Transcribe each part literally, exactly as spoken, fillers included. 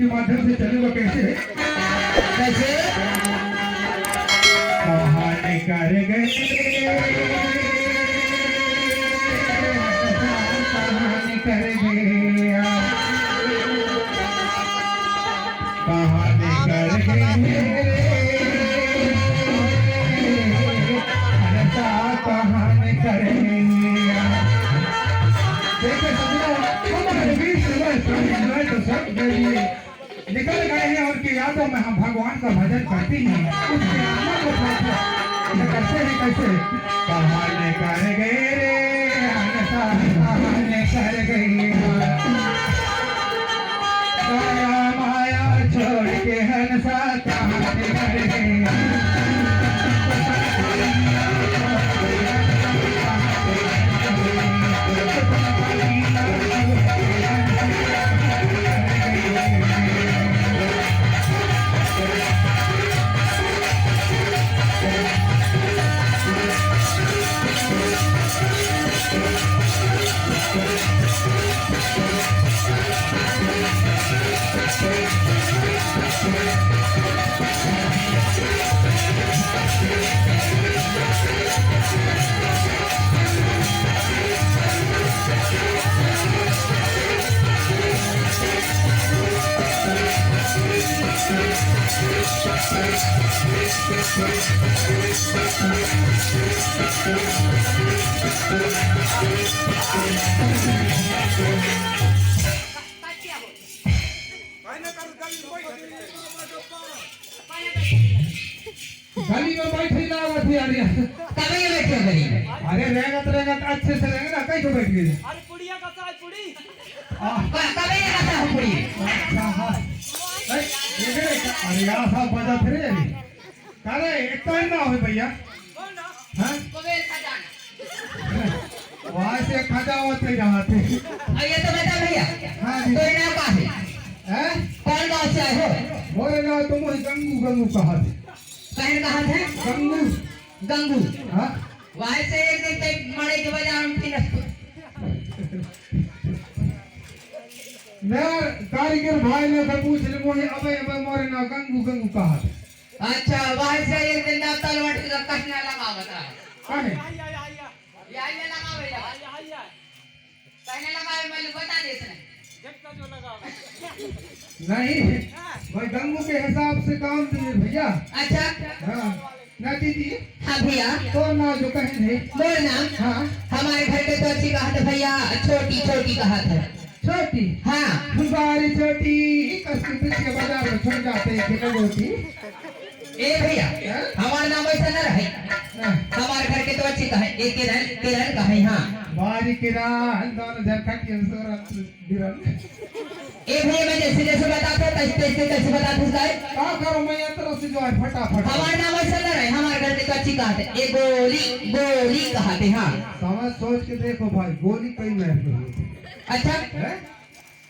के माध्यम से चले, वो कैसे? कैसे? कहानी कर गए, कहानी कर गए, कहानी कर गए, ऐसा कहानी कर गए। देखिए सपना, हमारे बीच में तो सब गए। निकल गए हैं, उनकी यादों में हम भगवान का भजन करते ही हैं। उसके आत्मा को प्रार्थना करते हैं। कैसे? कहानी कर गए रे, हंसा कहानी कर गए। माया, माया छोड़ के हंसा कहानी कर गए। गली में बैठे ना रहती यार। तबे ये बैठे हो गली में। अरे रेंगत रेंगत अच्छे से रेंगे ना, कहीं तो बैठ गए। अरे पुड़िया का साथ पुड़ी। आह। क-, तबे ये रहता हो पुड़ी। अच्छा, हाँ। ए, ये देख, अरे यार साहब बजा फिर। अरे इतना ही ना हो भैया। हाँ? कुबेर खजाना। वहाँ से खजा होते रहा थे। और ये तो बता भैया, हाँ जी। तोरे नाम का है? हैं? कौन गाँव से आए हो? मोरे नाम तो मुझे गंगू, गंगू कहा थे। कहन कहा थे? गंगू। गंगू। हाँ? वहाँ से एक दिन ते मड़ई के बाजार में फिर मैं कारीगर भाई ने तो पूछ ले, मोहे अबे, अबे मोरे नाम गंगू, गंगू कहा थे। अच्छा, वहाँ से एक दिन ना तलवट का कहना लगा बता। काहे? या, या लगावे या। कहने लगावे, मैं बता देत नहीं। जब का जो लगावे। नहीं, भाई गंगू के हिसाब से काम दिए भैया। अच्छा। हाँ, ना दीदी। हाँ भैया। तोर नाम जो कहे नहीं। मोर नाम? हाँ। हमारे घर के तो अच्छी कहा था भैया, छोटी, छोटी कहा था। छोटी? हाँ। बारी छोटी, कस के पीछे बाजार में छोड़ जाते हैं, खेल रोटी। ए भैया, हाँ? हमार नाम वैसा न रहे। हाँ। हमार घर के तो अच्छी कहे, ए किरण, किरण कहे, हाँ। बारी किरण, दोनों झरखट के सूरत किरण। ए भैया, मैं जैसे जैसे बताता हूँ, तैसे तैसे कैसे बताता हूँ, साहब? का करो, मैं ये तरह से जो है फटाफट। हमार नाम वैसा न रहे, हमार घर के तो अच्छी कहा थे, ए गोली, गोली कहा थे, हाँ। समझ सोच के देखो भाई, गोली कई महत्व होती है। अच्छा। हैं?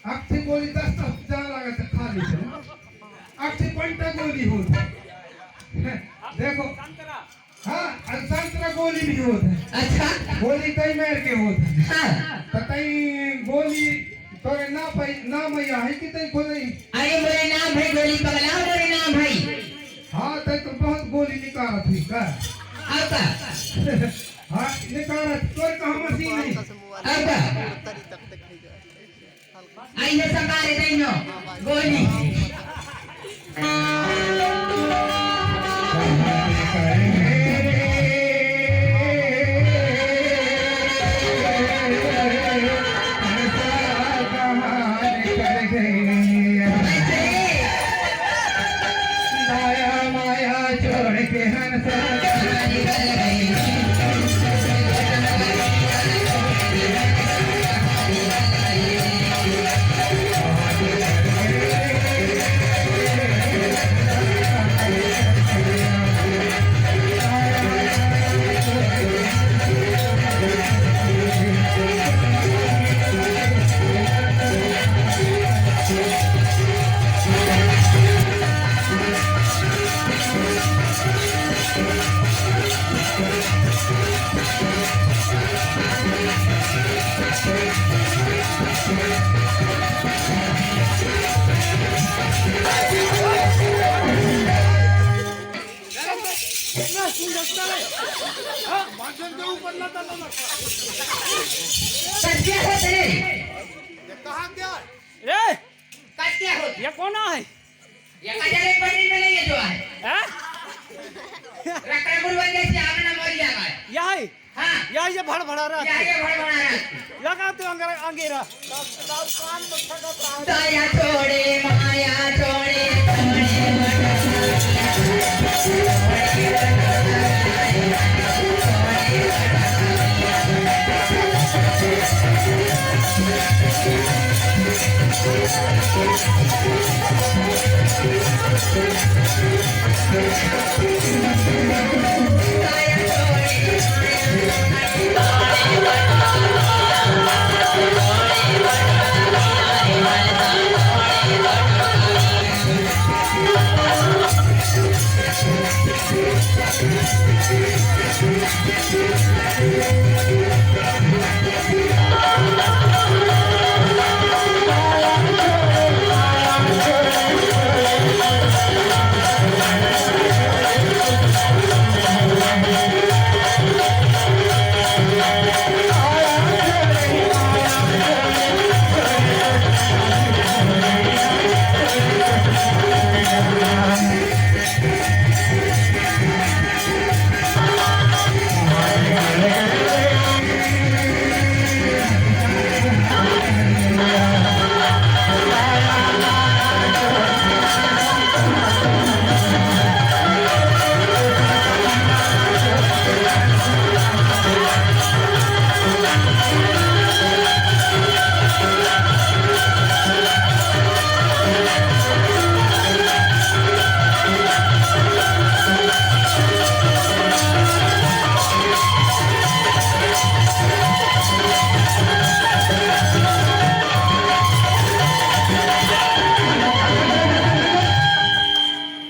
अक्ठी गोली दस दस जान लागत है, खा ली थे। अक्ठी पंटा गोली होत है। देखो, हाँ, अल्संतरा गोली भी होत है। अच्छा। गोली कई मेर के होत है। हाँ। तो तई गोली तोरे ना पाई, ना मैया है कि तई खोले? अरे मोरे नाम भाई गोली पगला, मोरे नाम भाई। हाँ, तई तो बहुत गोली निकालत हुई का? अब का? हाँ, निकालत, तोरे कहाँ मशीन है? अब का? आइए सरकार, इधर ही हो। गोली। माया, माया छोड़ के हंसा। हाँ, भजन के ऊपर ना डालो ना। कस क्या होत हे? ये कहाँ क्या है? रे, कस क्या होत? ये कौन है? ये कजरे पटरी में नहीं है जो है। हैं? रकड़ापुर वाले से आवे ना मर जावे। यही? हाँ। यही ये भड़भड़ा रहा। यही ये भड़भड़ा रहा। लगा तो अंगेरा, अंगेरा। दया छोड़े, माया छोड़े, छोड़े।